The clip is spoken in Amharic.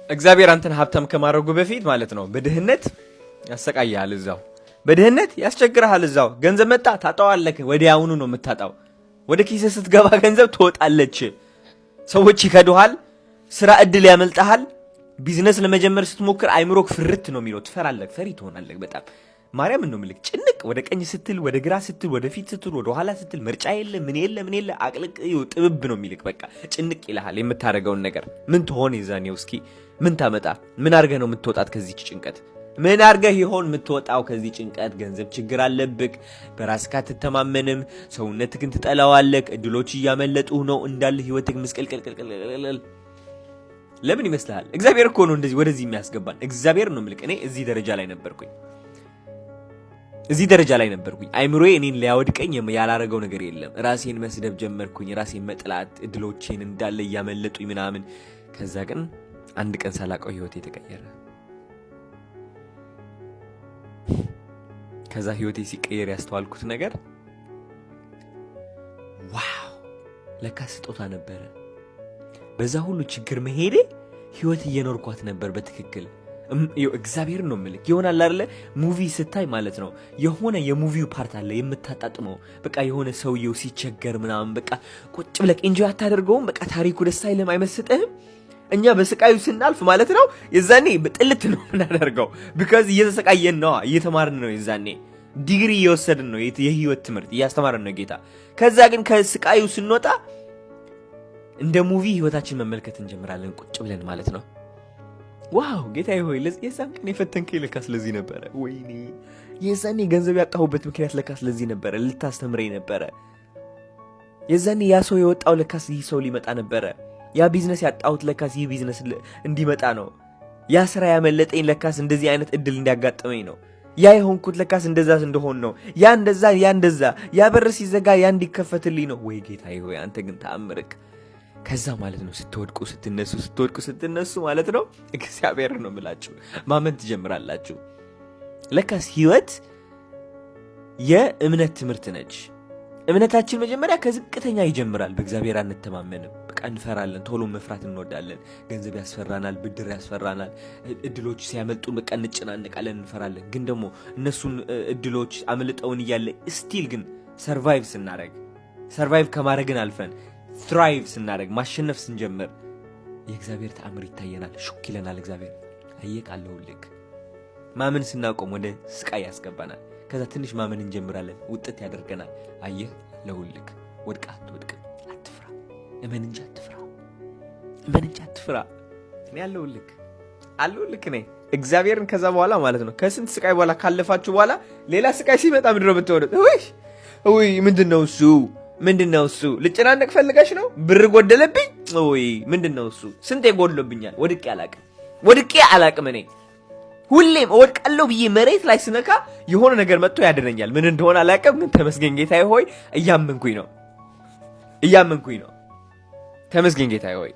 እግዚአብሔር አንተን ሀብታም ከማድረጉ በፊት ማለት ነው በድህነት ያሰቃይሃል፣ እዛው በድህነት ያስቸግርሃል። እዛው ገንዘብ መጣ ታጣዋለህ፣ ወዲያውኑ ነው የምታጣው። ወደ ኪስህ ስትገባ ገንዘብ ትወጣለች። ሰዎች ይከዱሃል፣ ስራ እድል ያመልጠሃል። ቢዝነስ ለመጀመር ስትሞክር አይምሮክ ፍርት ነው የሚለው። ትፈራለህ፣ ፈሪ ትሆናለህ በጣም። ማርያም ነው ምልክ ጭንቅ። ወደ ቀኝ ስትል፣ ወደ ግራ ስትል፣ ወደ ፊት ስትል፣ ወደ ኋላ ስትል፣ ምርጫ የለ፣ ምን የለ፣ ምን የለ፣ አቅልቅ ጥብብ ነው የሚልክ። በቃ ጭንቅ ይልሃል የምታደርገውን ነገር። ምን ትሆን የዛኔው? እስኪ ምን ታመጣ? ምን አድርገህ ነው የምትወጣት ከዚች ጭንቀት? ምን አድርገህ ይሆን የምትወጣው ከዚህ ጭንቀት? ገንዘብ ችግር አለብክ፣ በራስህ አትተማመንም፣ ሰውነትህን ትጠላዋለህ፣ እድሎች እያመለጡህ ነው እንዳለ፣ ህይወትህ ምስቅልቅልቅልቅልቅል። ለምን ይመስልሃል? እግዚአብሔር እኮ ነው እንደዚህ ወደዚህ የሚያስገባን። እግዚአብሔር ነው ምልክ። እኔ እዚህ ደረጃ ላይ ነበርኩኝ፣ እዚህ ደረጃ ላይ ነበርኩኝ። አይምሮዬ እኔን ሊያወድቀኝ ያላረገው ነገር የለም። ራሴን መስደብ ጀመርኩኝ፣ ራሴን መጥላት፣ እድሎቼን እንዳለ እያመለጡኝ ምናምን። ከዛ ግን አንድ ቀን ሳላውቀው ህይወቴ ተቀየረ። ከዛ ህይወቴ ሲቀየር ያስተዋልኩት ነገር wow፣ ለካ ስጦታ ነበረ። በዛ ሁሉ ችግር መሄዴ ህይወት እየኖርኳት ነበር በትክክል። እግዚአብሔር ነው ምልክ ይሆናል አይደለ? Movie ስታይ ማለት ነው የሆነ የ movie ው part አለ የምታጣጥመው። በቃ የሆነ ሰውየው ሲቸገር ምናምን በቃ ቁጭ ብለህ enjoy አታደርገውም? በቃ ታሪኩ ደስ አይልም? አይመስጥህም? እኛ በስቃዩ ስናልፍ ማለት ነው የዛኔ ጥልት ነው የምናደርገው። Because እየተሰቃየን ነዋ፣ እየተማርን ነው። የዛኔ ዲግሪ እየወሰድን ነው፣ የህይወት ትምህርት እያስተማርን ነው ጌታ። ከዛ ግን ከስቃዩ ስንወጣ እንደ movie ህይወታችን መመልከት እንጀምራለን ቁጭ ብለን ማለት ነው። Wow፣ ጌታዬ ሆይ፣ የዛን ቀን የፈተንከኝ ለካ ስለዚህ ነበረ። ወይኔ፣ የዛኔ ገንዘብ ያጣሁበት ምክንያት ለካ ስለዚህ ነበረ፣ ልታስተምረኝ ነበረ። የዛኔ ያ ሰው የወጣው ለካስ ይህ ሰው ሊመጣ ነበረ። ያ ቢዝነስ ያጣሁት ለካስ ይህ ቢዝነስ እንዲመጣ ነው። ያ ስራ ያመለጠኝ ለካስ እንደዚህ አይነት እድል እንዲያጋጥመኝ ነው። ያ የሆንኩት ለካስ እንደዛ እንደሆን ነው። ያ እንደዛ፣ ያ እንደዛ፣ ያ በር ሲዘጋ ያ እንዲከፈትልኝ ነው። ወይ ጌታዬ ሆይ፣ አንተ ግን ተአምርክ። ከዛ ማለት ነው ስትወድቁ ስትነሱ፣ ስትወድቁ ስትነሱ ማለት ነው፣ እግዚአብሔር ነው የምላችሁ ማመን ትጀምራላችሁ። ለካስ ህይወት የእምነት ትምህርት ነች። እምነታችን መጀመሪያ ከዝቅተኛ ይጀምራል። በእግዚአብሔር አንተማመንም። በቃ እንፈራለን። ቶሎ መፍራት እንወዳለን። ገንዘብ ያስፈራናል፣ ብድር ያስፈራናል። እድሎች ሲያመልጡን በቃ እንጨናነቃለን፣ እንፈራለን። ግን ደግሞ እነሱን እድሎች አምልጠውን እያለ still ግን survive ስናደርግ፣ survive ከማድረግን አልፈን thrive ስናደርግ፣ ማሸነፍ ስንጀምር የእግዚአብሔር ተአምር ይታየናል። ሹክ ይለናል እግዚአብሔር። አየህ አለሁልህ። ማመን ስናቆም ወደ ስቃይ ያስገባናል። ከዛ ትንሽ ማመን እንጀምራለን። ውጥት ያደርገናል። አየህ አለሁልህ፣ ወድቀህ አትወድቅም። አትፍራ፣ እመን እንጂ አትፍራ፣ እመን እንጂ አትፍራ። እኔ አለሁልህ፣ አለሁልህ እኔ እግዚአብሔርን። ከዛ በኋላ ማለት ነው ከስንት ስቃይ በኋላ ካለፋችሁ በኋላ ሌላ ስቃይ ሲመጣ ምንድን ነው የምትሆኑት? ውይ ውይ፣ ምንድን ነው እሱ? ምንድን ነው እሱ? ልጨናነቅ ፈልገሽ ነው? ብር ጎደለብኝ? ውይ፣ ምንድን ነው እሱ? ስንቴ ጎድሎብኛል። ወድቄ አላቅም፣ ወድቄ አላቅም። እኔ ሁሌም እወድቃለሁ ብዬ መሬት ላይ ስነካ የሆነ ነገር መጥቶ ያድነኛል። ምን እንደሆነ አላቅም፣ ግን ተመስገን ጌታዬ ሆይ እያመንኩኝ ነው፣ እያመንኩኝ ነው። ተመስገን ጌታዬ ሆይ።